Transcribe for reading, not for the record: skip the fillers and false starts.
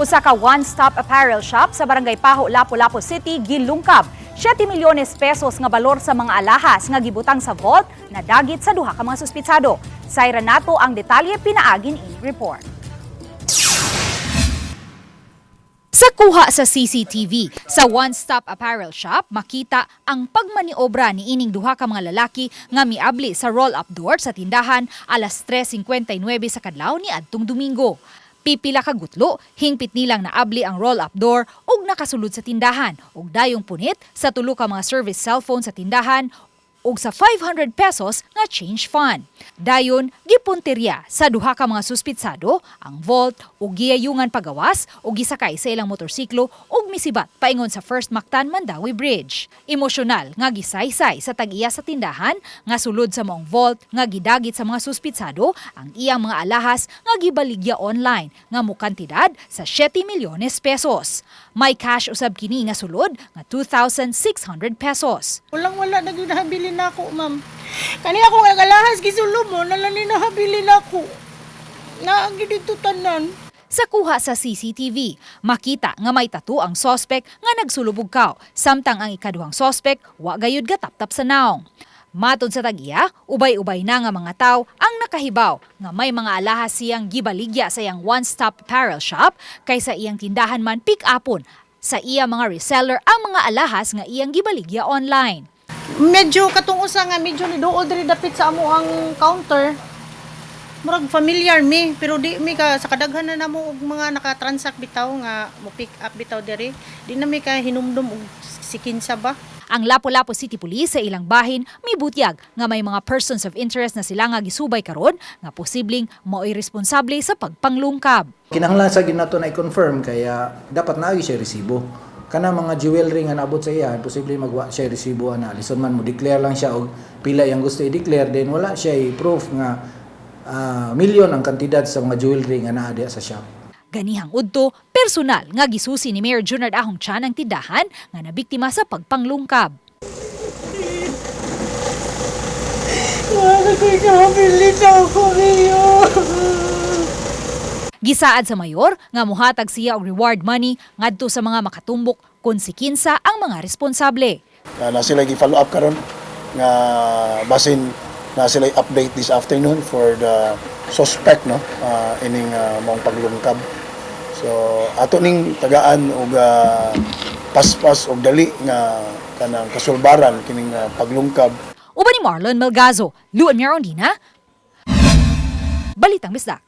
Usa ka one-stop apparel shop sa Barangay Pajo, Lapu-Lapu City gilungkab. 7 milyones pesos nga balor sa mga alahas nga gibutang sa vault na dagit sa duha ka mga suspitsado. Sayran nato ang detalye pinaagi niining report. Sa kuha sa CCTV sa one-stop apparel shop, makita ang pagmaniobra ni ining duha ka mga lalaki nga miabli sa roll-up door sa tindahan alas 3:59 sa kadlaw ni adtong Domingo. Pipila ka gutlo, hingpit nilang naabli ang roll-up door ug nakasulod sa tindahan ug dayong punit sa tulo ka mga service cellphone sa tindahan ug sa 500 pesos nga change fund. Dayon, gipuntirya sa duha ka mga suspitsado ang vault ug giyayungan pagawas ug gisakay sa ilang motorsiklo ug misibat paingon sa First Mactan Mandaue Bridge. Emosyonal nga gisaysay sa tag-iya sa tindahan nga sulod sa maong vault nga gidagit sa mga suspitsado ang iyang mga alahas nga gibaligya online nga mukantidad sa 7 milyones pesos. May cash usab kini nga sulod nga 2,600 pesos. Walang wala na gyud nahabilin nako, ma'am. Kani ako nga alahas gisulo mo, na lang ni nahabilin ako. Naagi dito tanan. Sa kuha sa CCTV, makita nga may tattoo ang sospek nga nagsulubog kaw, samtang ang ikaduhang sospek wa gayud gataptap sa naong. Matod sa tag-iya, ubay-ubay na nga mga tao ang nakahibaw nga may mga alahas siyang gibaligya sa iyang one-stop apparel shop kaysa iyang tindahan man pick-upon sa iya mga reseller ang mga alahas nga iyang gibaligya online. Medyo katong usa nga medyo ni duol diri dapit sa amo ang counter. Murag familiar mi, pero di mi ka sa kadaghan na namo og mga naka-transact bitaw nga mo pick up bitaw diri. Di na mi ka hinumdum og si kinsa ba. Ang Lapu-Lapu City Police sa ilang bahin mibutyag nga may mga persons of interest na sila nga gisubay karon nga posibleng mao'y responsable sa pagpanglungkab. Kinahanglan sa ginato na i-confirm kaya dapat naa siya resibo. Kana mga jewelry nga naabot sa iya, posible magwa siya resibo ana. Lison man mo declare lang siya og pila yang gusto i-declare, then wala siya proof nga milyon ang kantidad sa mga jewelry nga naa diha sa shop. Ganihang udto, personal nga gisusi ni Mayor Junard Ahong Chan ang tindahan nga nabiktima sa pagpanglungkab. Wala ko'y kahabilin ako niyo. Gisaad sa mayor nga muhatag siya og reward money ngadto sa mga makatumbok kung si kinsa ang mga responsable. Na sila gi-follow up karon nga basin na sila update this afternoon for the suspect, no, ining maong paglungkab. So ato ning tagaan og paspas og dali nga kanang kasulbaran kining paglungkab. Uban ni Marlon Melgazo, Luan Mirondina, Balitang Bisdak.